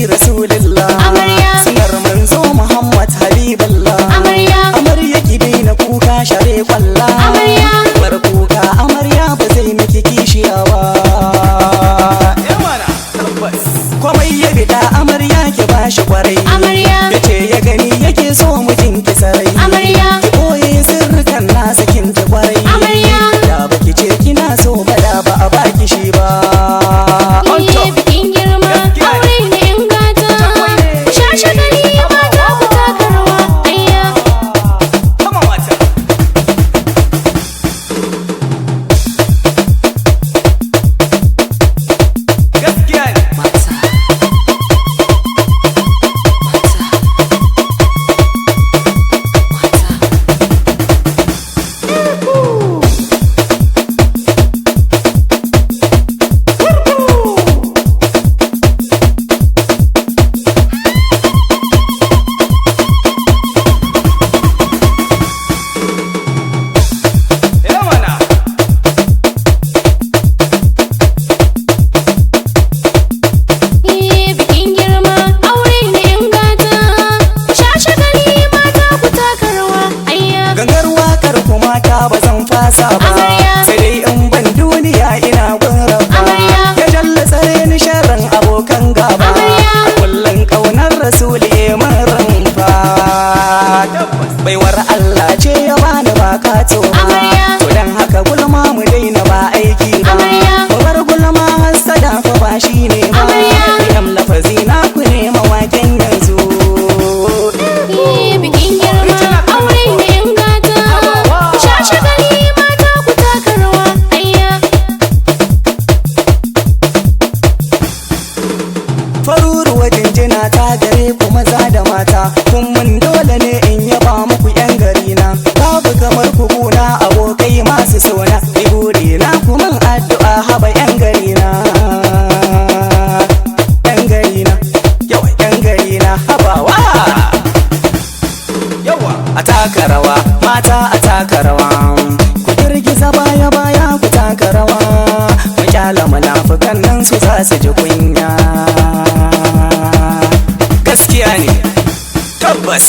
Nabi Rasulullah. Amarya. Sunar manzo Muhammad Habiballah. Amarya. Amarya ki daina kuka share kwalla. Amarya. Bar kuka amarya ba zai miki kishiya ba. Yamana tabbas. Komai ya bida amarya ki bashi kwarai. Amarya. Yace ya gani yake so mijin ki sarai. Amarya. Ki boye sirrukan nasa kin ji kwarai. Amarya. Da baki ce kina so ba da ba a baki shi ba. On Iye top. bikin girma, Gaskiya ne. aure na yan gata. Ku sha shagali mata ku taka rawa, ayya. Come on, mata. Gaskiya ne. Mata. Mata. Mata. Yamana. Iye bikin girma, aure na yan gata. Ku sha shagali mata ku taka rawa, ayya. Gangar wakar ku mata ba zan fasa ba. Amarya. Sai dai in ban duniya ina gun rabba. Amarya. Ya jalla tsare ni sharrin abokan gaba. Amarya. A kullum kaunar rasuli ya min rumfa. Baiwar Allah ce ya bani ba kato ba. Amarya. To dan haka gulma mu daina ba aiki ba. Amarya. Mu bar gulma hassada fa ba shi ne ba. Amarya. Yam lafazi na ku ne mawakin yanzu. Iye bikin girma, aure na yan gata. Ku sha shagali mata ku taka rawa, ayya. Faruruwa jinjina ta gare ku maza da mata. Kun mun dole ne in yaba muku yan gari na. Babu kamar ku guna abokai masu sona. Ni buri na ku mun addu'a haba yan gari na. Yan gari na, yawa yan gari na habawa. Yawa a taka rawa, mata a taka rawa. Ku girgiza baya baya ku taka rawa. Mu kyala munafukan nan su za su ji kunya. Gaskiya ne, tabbas.